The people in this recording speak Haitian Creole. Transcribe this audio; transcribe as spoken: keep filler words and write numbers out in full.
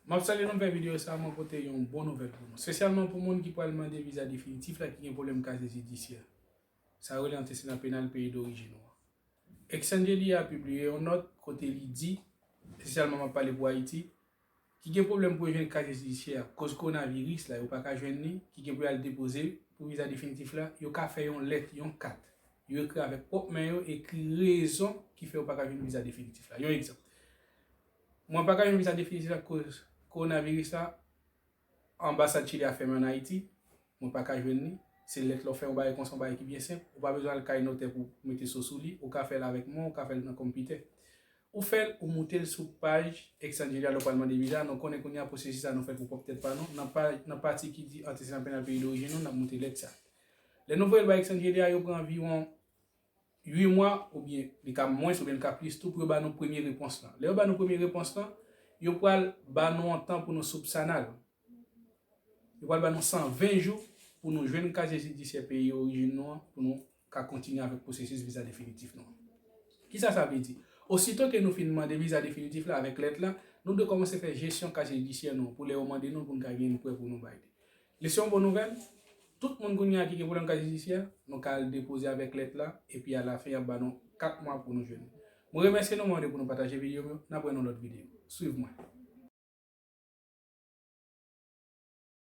M ap salye nou, m fè videyo sa, mwen pote yon bon nouvèl pou nou. Espesyalman pou moun ki pral mande viza definitif la, ki gen pwoblèm kazye jidisyè. Sa yo rele antesedan penal peyi dorijin ou an. Exangelia pibliye yon nòt kote li di, espesyalman m ap pale pou Ayiti, ki gen pwoblèm pou yo jwenn kazye jidisyè akoz kowonaviris la, yo pa ka jwenn li, ki gen pou y al depoze pou viza definitif la, yo ka fè yon lèt, yon kat. Yo ekri avèk pwòp men yo, ekri rezon ki fè yo pa ka jwenn viza definitif la. Yon egzanp. Mwen pa ka jwenn viza definitif la akoz kowonaviris la, anbasad Chili a fèmen ann Ayiti, mwen pa ka jwenn li. Se lèt la, ou fè yon bagay konsa, yon bagay ki byen senp. Ou pa bezwen al kay notè pou mete so sou li. Ou ka fè l avèk men, ou ka fè l nan konpitè. Ou fè l, ou moute l sou paj Exangelia lè w pral mande viza. Nou konnen kounye a pwosesis sa nou fè l pou pwòp tèt pa nou. Nan paj, nan pati ki di antesedan penal peyi dorijin nou, n ap moute lèt sa. Lè nou voye l bay Exangelia, yo pran anviwon uit mwa, oubyen li ka mwens, oubyen li ka plis tou, pou yo ba nou premye repons lan. Lè yo ba nou premye repons lan, yo pral ba nou yon tan pou nou soupsana l. Yo pral ba nou san ven jou pou nou jwenn kazye jidisyè peyi orijin nou an, pou nou ka kontinye avèk pwosesis viza definitif nou an. Kisa sa vle di? Osito ke nou fin mande viza definitif la avèk lèt la, nou dwe kòmanse fè jesyon kazye jidisyè nou an pou lè yo mande nou pou n ka gen li prè pou nou bay li. Li se yon bon nouvèl. Tout moun kounye a ki gen pwoblèm kazye jidisyè, nou ka al depoze avèk lèt la, epi alafen y ap ba nou kat mwa pou nou jwenn li. Mwen remèsye nou, mwen mande pou nou pataje videyo m yo, n ap wè nan lòt videyo. Swiv mwen.